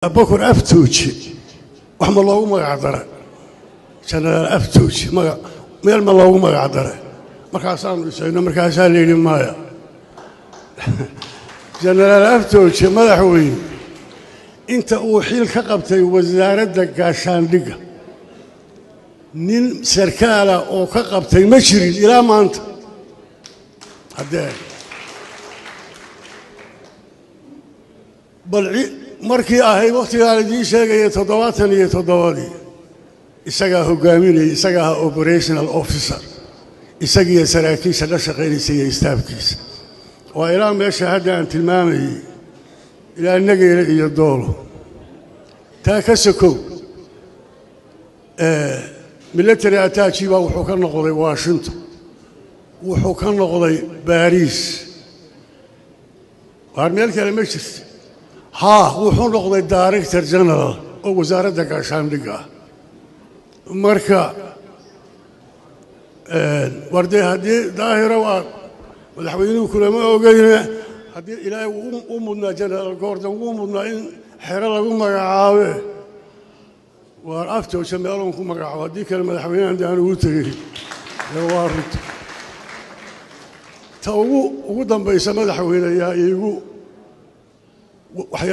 Abokor Aftooji wax ma loogu magac dara? Jenaraal Aftooji maga meel ma loogu magac dara? Markaasaanu isayno, markaasaa la yidhi maya. Jenaraal Aftooji, madaxweyne, inta uu xil ka qabtay Wasaaradda Gaashaandhigga, nin sarkaala oo ka qabtay ma jirin ilaa maanta. Haddee bal markii ahayd wakhtigaan idiin sheegaya, 77-dii, isagaa hoggaaminayay, isagaa ahaa operational officer, isagiiyo saraakiisha la shaqaynaysa iyo istaafkiisa. Waa ilaa meesha hadda aan tilmaamayey, ilaa Nageyle iyo Doolo. Taa ka sokow, military attaché baa wuxuu ka noqday Washington, wuxuu ka noqday Baariis, waar meel kale ma jirta. Haa, wuxuu noqday director general oo Wasaaradda Gaashaandhigga ah. Marka war dee haddii daahiro waa madaxweynuhu kulama ogeyne, haddii Ilaahay u mudnaa Generaal Gordon, wuu mudnaa in xero lagu magacaabe. Waar Aftooja meeloon ku magacaabo, haddii kale madaxweynahan de aan ugu tegey. Waa runta. Ta ugu dambaysa, madaxweyne, yaa iigu.